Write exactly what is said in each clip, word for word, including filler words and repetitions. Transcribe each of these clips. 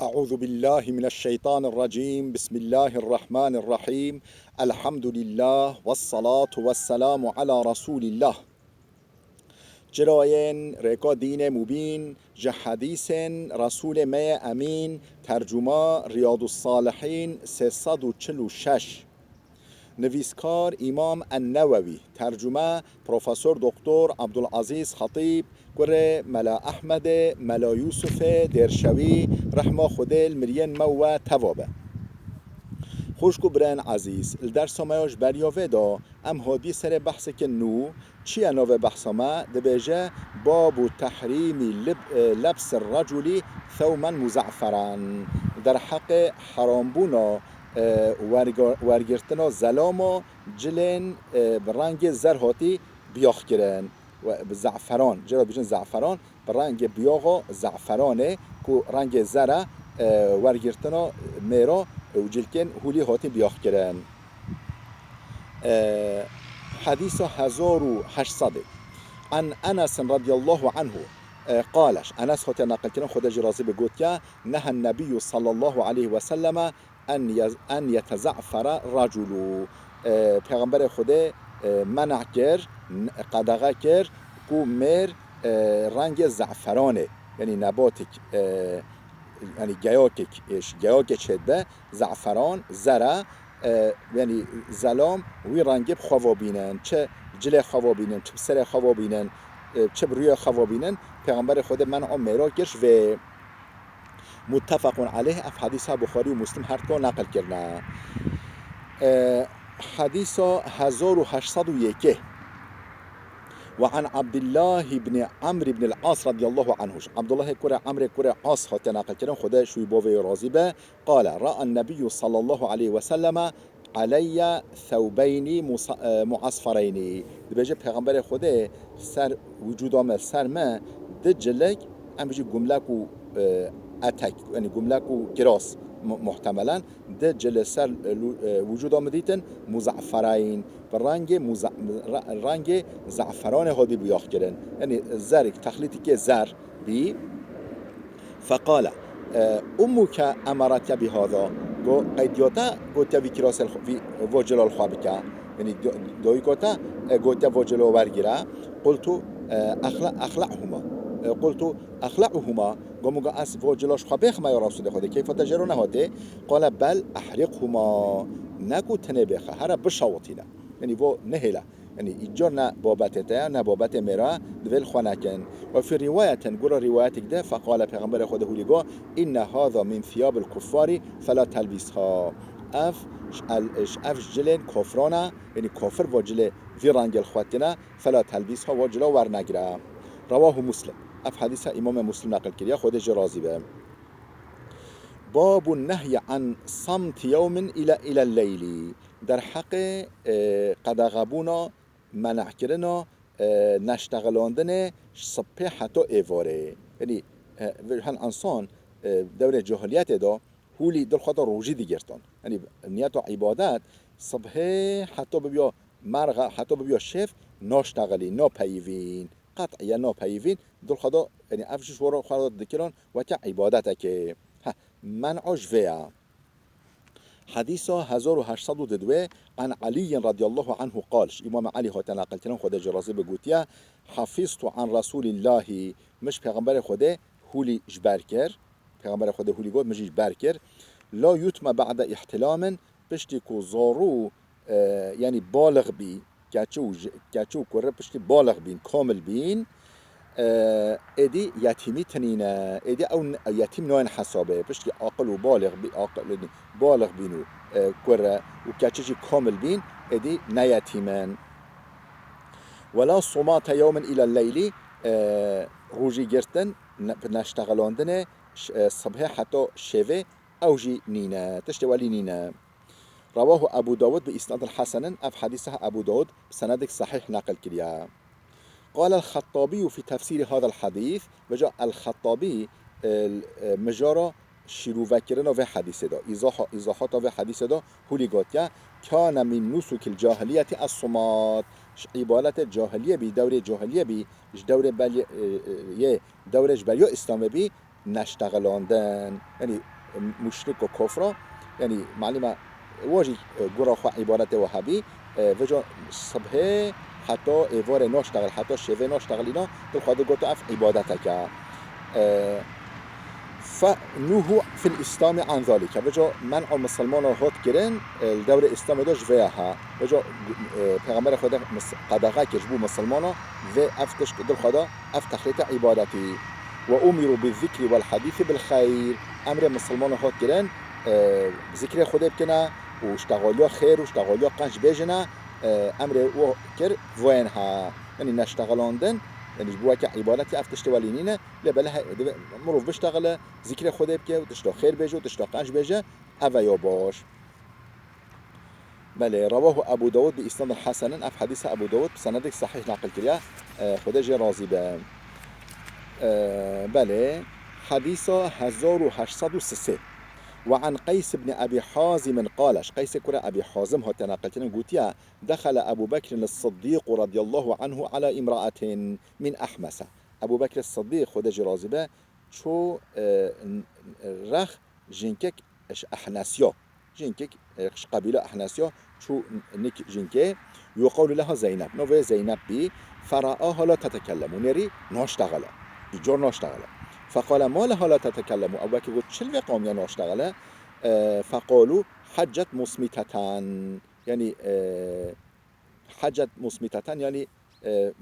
أعوذ بالله من الشيطان الرجيم. بسم الله الرحمن الرحيم. الحمد لله والصلاة والسلام على رسول الله. Çirayên rêka dînê mubîn, ji hedîsên Resûlê me yê Emîn, tercuma Riyadus Salihîn sê sed û çil û şeş. Nivîskar Îmam En-Newewî, tercume Profesor Doktor Abdulazîz Xetîb, kurê Mela Ehmedê, Mela Yûsufê Dêrşewî, rehma Xwedê li miriyên me û we teva be. Xwişk û birayên ezîz, li dersa me ya ji beriya vê de em hatibî serê behseke nû, çi ye navê behsa me? Dibêje, Babu tehrîmî lib-, e, lebsir reculî thewmen muze'feran. Derheqê herambûna, e, werga-, wergirtina zelama cilên, e, bi rengê zer hatî biyaxkirin. We bi ze'feran, cira dibêjin ze'feran, bi rengê biyaxa ze'feranê ku rengê zer e, e, wergirtina mêra û cilkên hûlî hatî biyaxkirin. E, Hedîsa hezar û heşt sedê. An Enesin radiyallahu anhu, e, qale, Enes hatiye neqilkirin, Xwedê jî razî be, gotiye, Nehen Nebiyyu sallallahu aleyhi ve selleme en yez-, en yeteze'fere raculu. E, Pêxemberê Xwedê, e, mena kir, n-, qedexe kir ku mêr, e, rengê ze'feranê, yanî nebatik, e, yanî geyakek, e, ş-, geyakê çêdibe, ze'feran, zere, e, yanî zelam wî rengê bi xwe ve bînin, çi cilê xwe ve bînin, çi bi serê xwe ve bînin, e, çi bi rûyê xwe ve bînin, Pêxemberê Xwedê mena mêra kir ji vê. Muttefequn aleyh, ev hedîsa Buxarî û Muslim her du neqil kirine. E, Hedîsa hezar û heşt sed û yekê. Ve an Abdullah ibn Amr ibn al-As radiyallahu anhu. Abdullahê kurê Amrê kurê As hatiye neqil kirin, Xwedê ji wî bo vê razî be. Qale, Ra'an Nebiyyu sallallahu aleyhi ve selleme aleyye thewbeynî musa-, e, muasfereynî. Dibêje Pêxemberê Xwedê ser wicûda me, ser me, di cilik, em bijî gumlek û, e, etek, yanî gumlek û kiras mu-, muhtemelen, di cilê ser, e, lu-, e, wicûda me dîtin, muze'fereyn, bi rengê muze-, re-, rengê ze'feranê hatî biyaxkirin. Yanî zerik, texlîtikê zer bî. Feqale, e, Ummuke emereke bihada. Go, qey diya te gotiye vî kirasê li xwe, vî, vo cila li xwe bike? Yanî do-, dayika te, e, gotiye vo cila wergire. Qultu, e, exle-, exle'huma. E, qultu, exle'huma. Go, min go ez vo cila ji xwe bêxime ya Resûlê Xwedê, keyfa te jê re nehatê? Qale, bel ehriqhuma. Ne ku tenê bêxe, here bişewitîne. Yanî vo nehêle. Yanî îcar ne babetê te ye, ne babetê mêra ye, divê li xwe nekin. Ve fî rîwayetin, gora rîwayetek de, feqale, Pêxemberê Xwedê hûlî got, inne hada min thiyabil kuffarî fela telbisha. Ev, ji el-, ji ev ji cilên kafiran e, yanî kafir va cilê vî rengê li xwe tîne, fela telbisha, va cila wernegire. Rewahu Muslim. Ev hedîsa Îmamê Muslim neqil kiriye, Xwedê jê razî be. Babun nehyi an samti yewmin ila, ila leylî. Derheqê, e, qedexebûna, menekirina, e, neştexelandinê ji sibhê heta êvarê. Yanî, e, vê hin ensan, e, dewrê cahiliyetê de hûlî dil xwe de rojî digirtin. Yanî niyeta îbadet sibhê heta bibiya merxe, heta bibiya şev naştexelî, napeyivîn. Qet'iye napeyivîn, dil xwe de, yanî ev jî ji xwe re xwe re dikirin weke îbadetekê. Heh, men'a ji vê ye. Hedîsa hezar û heşt sed û didwê, an Eliyyin radiyallahu anhu qal, ji Îmam Elî hate neqilkirin, Xwedê jê razî be, gotiye, Hafiztu an Resûlîllahî, min ji Pêxemberê Xwedê hûlî ji ber kir, Pêxemberê Xwedê hûlî got, min jî ji ber kir, la yutme ba'de ihtilamin, piştî ku zarû, e, yanî balix bî, keçi û ji-, keçi û kurre piştî balix bîn, kamil bîn, e, êdî yetîmî tinîne, êdî ew n-, yetîm nayên hesabê, piştî aqil û balix bî, aqil, balix bîn û, e, kurre û keçi jî kamil bîn, êdî ne yetîm in. Wela somate yewmin île leylî, e, rojî girtin, ne-, neştexelandinê, ş-, e, sibhê heta şevê, ew jî nîne, tiştê welî nîne. Rewahu Ebu Dawud bi îsnadin hesenin, ev hedîsa Ebu Dawud bi senedek sehîh neqil kiriye. Qale el-Xettabî fî tefsîrî hadel hedîs, vêca el-Xettabî, e, e, mijara şîrûvekirina vê hedîsê de, îzaha-, îzahata vê hedîsê de hûlî gotiye, kâne mîn nusukil cahiliyetî es-sumat, ji îbadetê cahiliyê bî, dewrê cahiliyê bî, ji dewrê belê, e, e, yê, dewrê ji beriya Îslamê bî, neştexilandin, yanî muşrik û kofra, yanî malûm e, wa jî, e, gura xwe îbaretê we hebî, e, vêca sibhê heta êvarê naştexil, heta şevê naştexil îna, dil xwe digot ev îbadetek e. E, fe nuhu fil îslamî an zalîke. Vêca men'a misilmana hat kirin, e, li dewrê Îslamê de ji vê ya ha. Vêca, e, Pêxemberê Xwedê mis-, qedexe kir ji bo misilmana vê ev tişt dil xwe da, ev texlîta îbadetî. Ve umiru bi zikri vel hadîsi bil xeyr. Emrê misilmana hat kirin, e, zikrê Xwedê bikine û ştexaliya xêr û ştexaliya qenc bêjine, e, emrê û kir voyên ha. Yanî neştexilandin, yanî ji bo weke îbadetî ev tiştê welî nîne, lê belê he-, divê mirov biştexile, zikrê Xwedê bike û tişta xêr bêje û tişta qenc bêje, ev e ya baş. Belê, rewahu Ebu Dawud bi îsnadin hesen, ev hedîsa Ebu Dawud bi senedek sehîh neqil kiriye, e, Xwedê jê razî be. E, belê, hedîsa hezar û heşt sed û sisê. Ve an Qeys ibn Ebî Hazim qale, ji Qeysê kurê Ebî Hazim hatiye neqil kirin, gotiye, dexele Ebu Bekr Siddiq radiyallahu anhu ala imra'atin min Ahmese. Ebu Bekr Siddiq, Xwedê jê razî be, çû, e, n-, rex jinkek ji Ehnesiya. Jinkek, e, ji qebîla Ehnesiya çû n-, nik jinkê. Yuqalu leha Zeynep. Navê Zeynep bî. Feraaha la tetekellemu. Nêrî naştexile. Îcar naştexile. Feqale ma leha la tetekellemu. Ew wekî got, çi li vê qamiya naştexile? E, feqalu heccet musmiteten. Yanî, e, heccet musmiteten, yanî, e,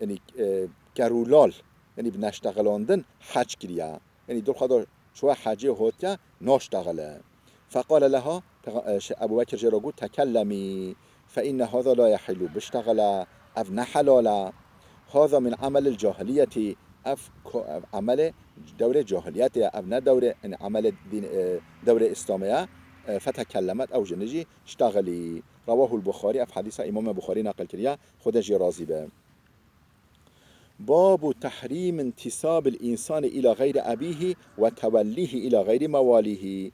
yanî, e, kerûlal, yanî bi neştexilandin hec kiriye. Yanî dil xwe da çûye hecê hatiye naştexile. Feqale leha, Pêxa-, e, şe-, Ebu Bekir jê re got, tekellemî, fe inne haza la yehillu, biştexile, ev ne helal e. Haza min emelil cahiliyetî, ev ko-, ev emelê dewrê cahiliyetê ye, ev ne dewrê, yanî emelê dîn, e, dewrê Îslamê ye. E, fetekellemet, ew jin jî ştexilî. Rewahul Buxarî, ev hedîsa Îmamê Buxarî neqil kiriye, Xwedê jê razî be. Babu tehrîm intisâbil însani îla xeyrî ebîhî ve tewellîhî îla xeyrî mewalîhî.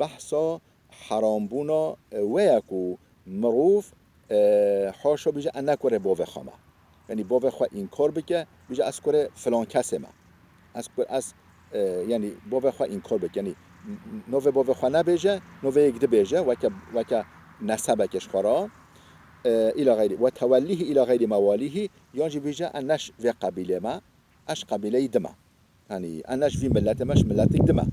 Behsa herambûna, e, wê ye ku mirov, e, haşa bêje, ez ne kurê bavê xwe me. Yanî bavê xwe înkar bike, bêje, ez kurê filan kesê me. Ez kur-, ez, e, yanî bavê xwe înkar bike. Yanî n-, n-, navê bavê xwe nebêje, navê yek dibêje, weke, weke nesebeke ji xwe re. E, îla xeyrî. Ve tewellîhî îla xeyrî mewalîhî, yan jî bêje, ez ne ji vê qebîlê me, ez ji qebîleyî din me. Yanî, ez ne ji vî miletê me, ji miletek din me.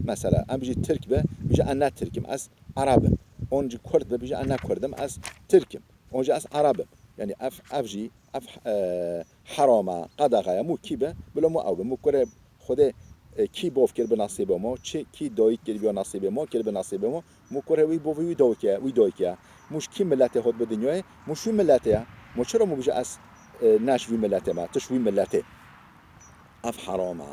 Mesela, em bijî Tirk be, bêje, ez ne Tirk im, ez Ereb im. An jî Kurd be, bêje, ez ne Kurd im, ez Tirk im. An jî ez Ereb im. Yanî, ev, ev jî, ev, e, heram e, qedexe ye. Mû kî be, bila mû ew be. Mû kurê Xwedê, e, kî bav kir bi nesîbê me, çi, kî dayik kir bi nesîbê me, kir bi nesîbê me. Mû kurê wî bavê wî dayikê, wî dayikê ye. Mû ji kî miletê hat bi dinyayê, mû ji wî miletê ye. Mû çira mû bêje, ez, e, ne ji wî miletê me, tu ji wî miletê. Ev heram e.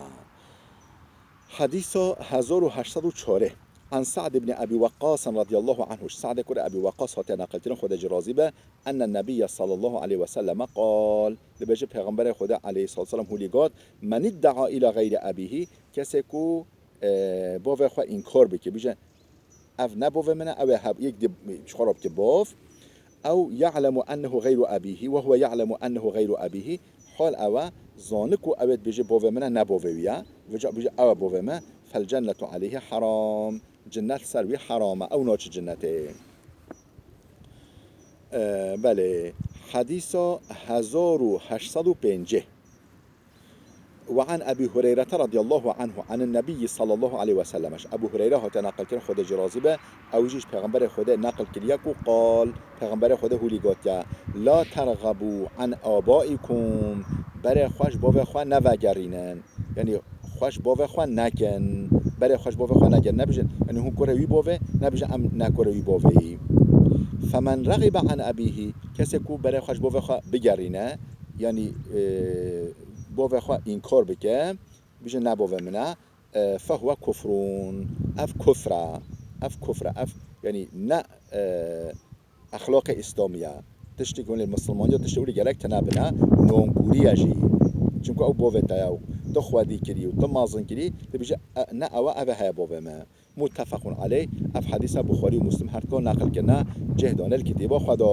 Hedîsa hezar û heşt sed û çarê. An Sa'd ibn Ebî Weqqas radiyallahu anhu, ji Sa'dê kurê Ebî Weqqas hatiye neqilkirin, Xwedê jî razî be, enne Nebiyye sallallahu aleyhi ve selleme qal, dibêje Pêxemberê Xwedê aleyhissalatu vesselam hûlî got, men idda'a ila xeyrî ebîhî, kesê ku, e, bavê xwe înkar bike, bêje, ev ne bavê min e, ew ê heb-, yek dî ji xwe re bike bav. Ew ya'lemu ennehu xeyru ebîhî, ve huve ya'lemu ennehu xeyru ebîhî. Hal ew e, zani ku ew ê dibêje bavê min e, ne bavê wî ye. Vêca bêje ew e bavê me, fel cennetu aleyhi haram. Cinnet ser wî heram e, ew naçe cinnetê. E, belê, hedîsa hezar û heşt sed û pêncî. Ve an Ebî Hureyrete radiyallahu anhu anin Nebiyyi sallallahu aleyhi ve sellem. Ji Ebû Hureyre hate neqil kirin, Xwedê jî razî be, ew jî ji Pêxemberê Xwedê neqil kiriye ku qal, Pêxemberê Xwedê hûlî gotiye, la terxebû an abaikum, berê xwe ji bavê xwe nevegerînin. Yanî xwe ji bavê xwe nekin, berê xwe ji bavê xwe nekin. Nebijin, yanî hûn kurê wî bavê, nebijin em ne kurê wî bavê yî. Femen rexibe an ebîhî, kesê ku berê xwe ji bavê xwe bigerîne, yanî, e, bavê xwe înkar bike, bije ne bavê min e, e, fehuve kufrun. Ev kufr e. Ev kufr e. Ev, yanî ne, e, exlaqê Îslamî ye. Tiştê ku hûn lê misilman ya, tiştê wî lê gerek tune bine, nonkûrî ye jî. Çimku ew bavê te ye û tu xwedî kirî û tu mezin kirî, dibije, e, ne ew e, ev e heye bavê me. Muttefaqun aleyh, ev hedîsa Buxarî û Muslim her du neqil kirine, cih dane li kitêba xwe de.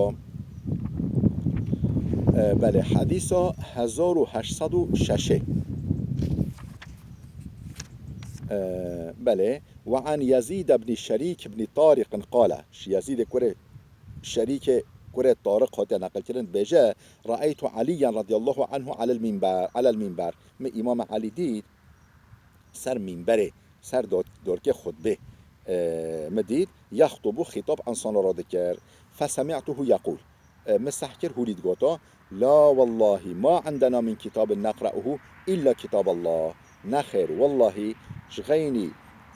E, belê, hedîsa hezar û heşt sed û şeş. E, belê. Ve an Yazîd ibn Şerîk ibn Tariq qale. Ji Yazîdê kurê Şerîkê kurê Tariq hatiye neqilkirin, dibêje, Re'eytu Aliyyen radiyallahu anhu alel minber, alel minber. Min Îmam Elî dît ser mînberê, ser do-, dorkê xutbê, e, min dît, yextubu, xîtab ensana re dikir. Fesemi'tuhu yeqûl. E, min seh kir, hûlî digota, La wellahî ma indena min kitabin neqre'uhu illa kitab Allah. Nexêr, wellahî ji xeynî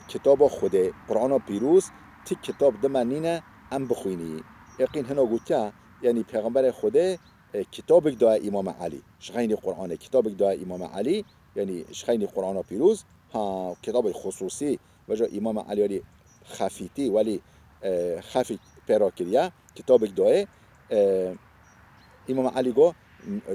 kitaba Xwedê, Qur'ana Pîroz, ti kitab di me nîne em bixwînî. Yaqîn hina gotiya, yanî Pêxemberê Xwedê, e, kitabek daye Îmam Elî. Ji xeynî Qur'anê kitabek daye Îmam Elî, yanî ji xeynî Qur'ana Pîroz, ha, kitabê xusûsî, veca Îmam Elî welî xefîtî, welî, e, xefî pê re kiriye, kitabek daye, e, Îmam Elî got,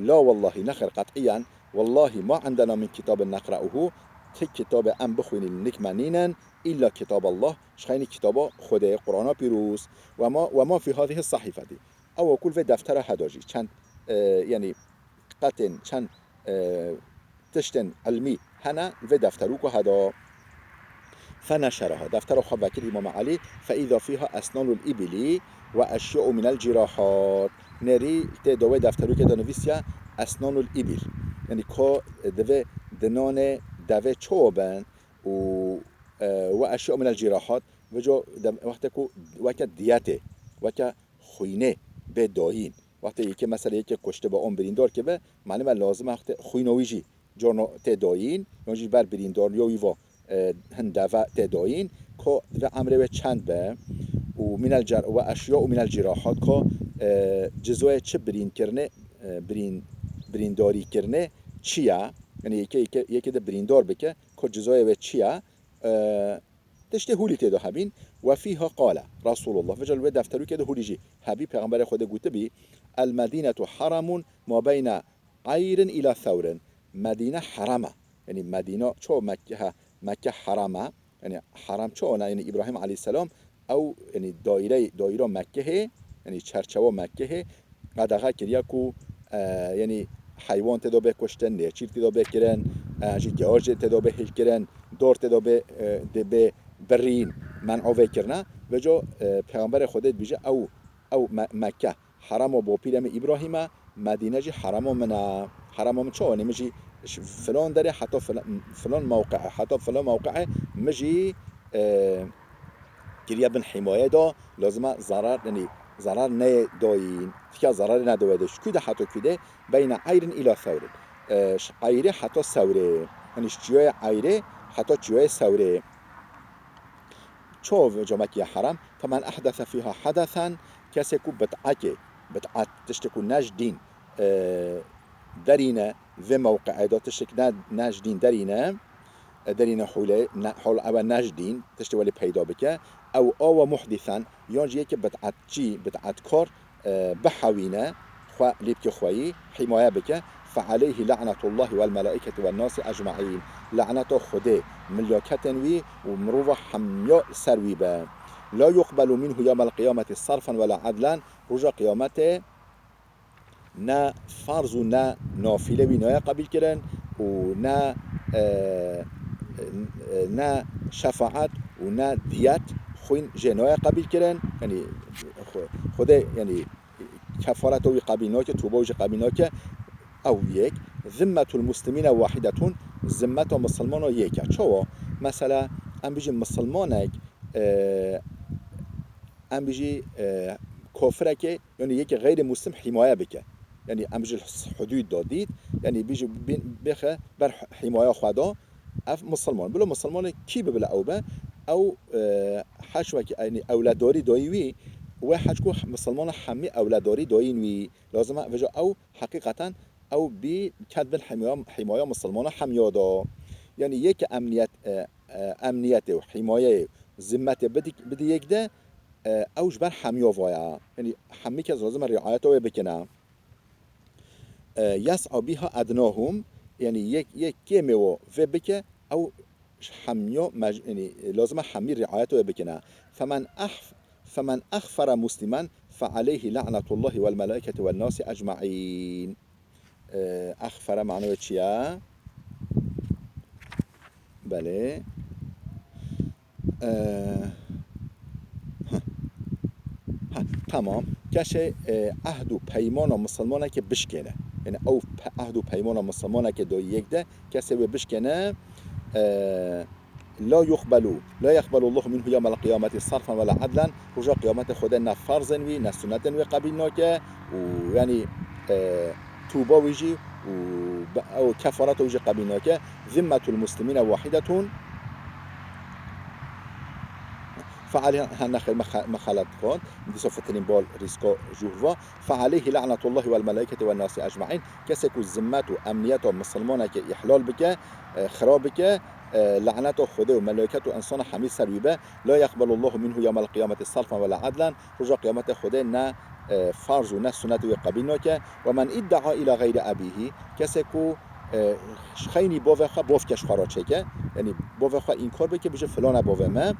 La wellahî, nexêr, qet'iyen, wellahî ma indena min kitabin neqre'uhu, ti kitabê em bixwînî li nik me nînin, illa kitab Allah, ji xeynî kitaba Xwedê, Qur'ana Pîroz, ve ma, ve ma fî hadîhi sehîfetî. Ew kul vê deftera heda jî, çend, e, yanî qetên, çend, e, tiştên ilmî hene li vê defterûka heda. Feneşeraha, deftera xwe vekir Îmam Elî, fe îza fîha esnanul îbili ve eşya'u minel cirahat. Nêrî tê de wê defterûkê de nivîsiye esnanul îbil. Yanî ka divê dinanê devê çawa bin û, e, ve eşya'u minel cirahat, veco de, wextê ku weke diyetê, weke xwînê bê dayîn. Wextê yekê mesela yekê kuştibe an birîndar kibe, malum e lazim e wextê xwîna wî jî carna tê dayîn, yan jî ber birîndariya wî va, e, hin deve tê dayîn, ka divê emrê wê çend be û minel cer-, ve eşya û minel cirahat, ka, e, cizoyê çi birînkirinê, e, birîn-, birîndarîkirinê çi ye? Yanî yekê, yekê, yekê de birîndar bike, ka cizoyê wê çi ye? E, Tiştê hûlî tê de hebîn. Ve fîha qale Resulullah. Veca li wê defterûkê de hûlî jî hebî, Pêxemberê Xwedê gotibî, El Medînetu haramun ma beyne Eyrin îla Thewrin. Medîne herem e. Yanî Medîne ço Mekke, he, Mekke herem e. Yanî herem ço ne? Yanî Îbrahîm aleyhisselam ew, yanî daîrey, daîra Mekkehê, yanî çerçewa Mekkehê, qedexe kiriye ku, e, yanî heywan tê de bê kuştin, nêçîr tê de bê kirin, e, jî gehar jî tê de bê hêlkirin, dor tê de bê, e, dê bê birîn, men'a vê kirine. Veco, e, Pêxemberê Xwedê dibêje, ew, ew Me-, Mekke herema bapîrê min Îbrahîm e, Medîne jî herema min e. Herema min çawa ne? Min jî ji filan derê heta fila-, filan mewqe'e, heta filan mewqe'e min jî, e, kiriye bin hîmaye de, lazim e zarar, yanî zarar neyê dayîn, tika zararê nede wê de. Ji kû de heta kû de? Beyne Eyrin îla Sewrin. E, ji Eyrê heta Sewrê. Yanî ji çiyayê Eyrê heta çiyayê Sewrê. Çawa veco Mekke ye herem? Femen ehdese fîha hedesen, kesê ku bid'ekê, bid'et, tiştê ku ne ji dîn, e, derîne, vê mewqe'ê de tiştek ne, ne ji dîn derîne, e, derîne hûlê, ne, hol ewe ne ji dîn, tiştê welê peyda bike, ew awe muhdisen, yan jî yekê bid'etçî, bid'etkar, e, bihewîne, xwe lê bike xweyî, hîmaye bike, fe aleyhî le'netullahi wel melaîketi wen nasi ecmaîn. Le'neta Xwedê, milyaketên wî û mirova hemya li ser wî be. La yuqbelu minhu yewmel qiyameti sarfen wela edlen. Roja qiyametê ne farz û ne nafile wî nayê qebîl kirin û ne, e, e, ne şefaet û ne diyet xwîn jê nayê qebîl kirin. Yanî Xwe-, Xwedê, yanî kefareta wî qebîl nake, toba wî jî qebîl nake. Ew yek. Zimmetul muslimîne wahidetun, zimmeta misilmana yek e. Çawa? Mesela, em bijî misilmanek, e, em bijî, e, kafirekê, yanî yekê xeyrê muslim hîmaye bike. Yanî em bijî hudûd da dît, yanî bijî bin-, bêxe ber hîmaya xwe da, ev misilman. Bila misilmanê kî bibile ew be, ew, e, heç wekî, yanî ewledarî dayî wî, wê heç ku misilmana hemî ewledarî dayîn wî. Lazim e, veca ew heqîqeten ew bî ket bin hîmaya, hîmaya misilmana hemya da. Yanî yekê emniyet, e, e, emniyetê û hîmayeyê, zimmetê bidî, bidî yek de, e, ew ji ber hemya vaya. Yanî hemî kes lazim e riayeta wê bikine. E, yes'a biha ednahum, yanî yek, yek kêmê wo vê bike, ew ji hemya mec-, yanî lazim e hemî riayeta wê bikine. Femen ehf-, femen ehfere muslimen fe aleyhî le'netullahi wel melaîketi wen nasi ecmaîn. E, ehfere mane wê çi ye? Belê. E, heh. Heh, tamam. Kesê, e, ehd û peymana misilmanekê bişkêne. Yani ew pe-, ehd û peymana misilmanekê do yek de kesê wê bişkêne, e, la yuqbelu, la yeqbelu Allahu minhu yewmel qiyameti sarfen ve la adlen. Roja qiyametê Xwedê ne farzên wî, ne sunnetên wî qebîl nake û yani, e, tûba wî jî û be-, ew kefareta wî jî qebîl nake. Zimmetul muslimîne wahidetun. Fealeyh-, ha, nexêr, me xe-, me xelet xwend. Dîsa fitilîn bal rîska jûhr va. Fealeyhi la'netullahi wel melaiketi wen nasi ecmaîn. Kesê ku zimmet û emniyeta misilmanekê îhlal bike, e, xira bike, e, laneta Xwedê û melaiket û insana hemî ser wî be. La yeqbelullahu minhu yewmel qiyameti sarfen ve la adlen. Roja qiyametê Xwedê ne, e, farz û ne sunnet wê qebîl nake. Ve men idda'a ila gayri abihi, kesê ku, e, xeynî bavê xwe, bavkê ji xwe re çêke, yanî bavê xwe înkar bike, bije filan e bavê me.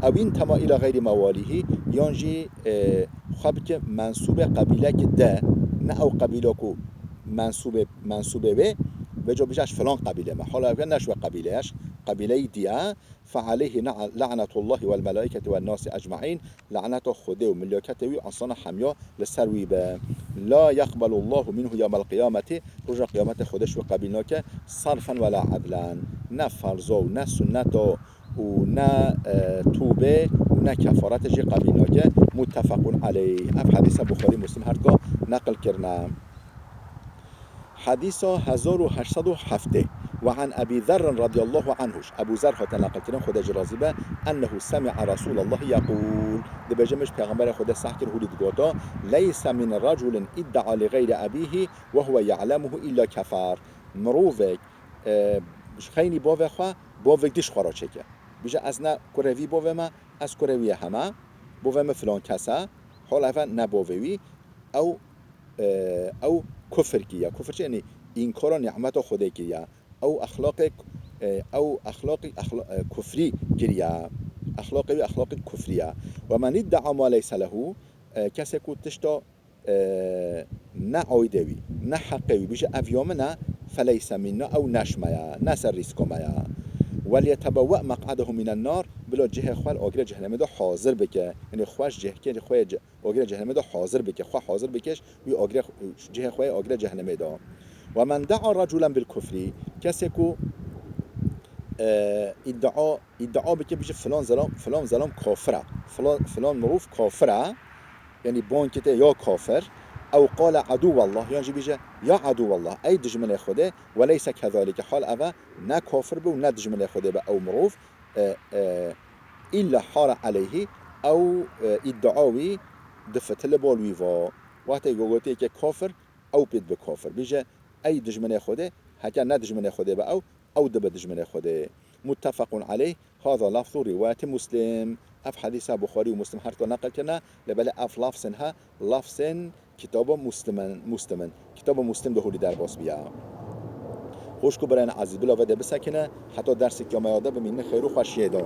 Ew intema ila gayri mewalihi, yan jî, e, xwe bike mensûbê qebîlekê de, ne ew qebîla ku mensûbê, mensûbê wê, vêca bije ji filan qebîlê me. Hala ev ne ji wê qebîlê ye, ji qebîleyî diye. Fealeyhi na-, la'netullahi wel melaiketi wen nasi ecmaîn. Laneta Xwedê û milaketê wî insana hemiya li ser wî be. La yeqbelullahu minhu yewmel qiyameti. Roja qiyametê Xwedê ji wî qebîl nake. Sarfen ve la adlen. Ne ferza û ne sunneta û ne, e, tûbê û ne kefaretê jî qebîl nake. Muttefequn aleyh. Ev hedîsa Buxarî Muslim her duka neqil kirine. Hedîsa hezar û heşt sed û heftê. Ve an Ebî Zerrin radiyallahu anhu. Ebû Zer hate neqilkirin, Xwedê jî razî be, ennehu semi'a Resûlallahi yeqûl. Dibêje, min ji Pêxemberê Xwedê seh kir, hûrî digota, leyse min reculin idda'a li gayri ebîhi ve huve ya'lemuhu illa kefar. Mirovek, e, ji xeynî bavê xwe, bavek dî ji xwe re çêke. Bije, ez ne kurê vî bavê me, ez kurê wî ye heme. Bavê me filan kes e, hol eve ne bavê wî. Ew e, ew kufir kiriye. Kufir çi? Yanî înkara nîmeta Xwedê kiriye. Ew exlaqê, e, ew exlaqî exla-, e, kufrî kiriye. Exlaqê wî exlaqî kufrî ye. Ve men idda'a ma leyse lehu, e, kesê ku tişta, e, ne aîdê wî, ne heqê wî, bije ev ya min e, feleyse minna, ew ne ji me ye, ne ser rîska me ye. Wel yetebewwe meq'adehu minen nar, bila cihê xwe li agirê cehennemê de hazir bike. Yanî xwe ji cihkê xwe ye ce-, agirê cehennemê de hazir bike, xwe hazir bike, wî agirê, cihê xwe yê agirê cehennemê de. Ve men da'a raculen bil kufri, kesê ku, e, îdia, îdia bike, bije filan zelam, filan zelam kafir e, filan, filan mirov kafir e, yanî bankê te ya kafir, ew qale aduwallah, yan jî bije ya aduwallah, ey dijminê Xwedê, ve leyse kezalike, hal eve ne kafir be û ne dijminê Xwedê be ew mirov, e, e, illa hara aleyhi, ew, e, îdia wî difitile bol wî va. Wextê ku gotê yekê kafir, ew pê dibe kafir. Bêje, ey dijminê Xwedê, heke ne dijminê Xwedê be ew, ew dibe dijminê Xwedê. Muttefequn aleyh, haza lafzu rîwayeti Muslim. Ev hedîsa Buxarî û Muslim her duka neqil kirine, lê belê ev lafzên he, lafzên Kitaba Muslim in, Muslim in. Kitaba Muslim de hûrî derbas bûye. Xwişk û birayên ezîz, bila vê de bisekine, heta dersê qiyameta de bimînin xêr û xweşiyê de.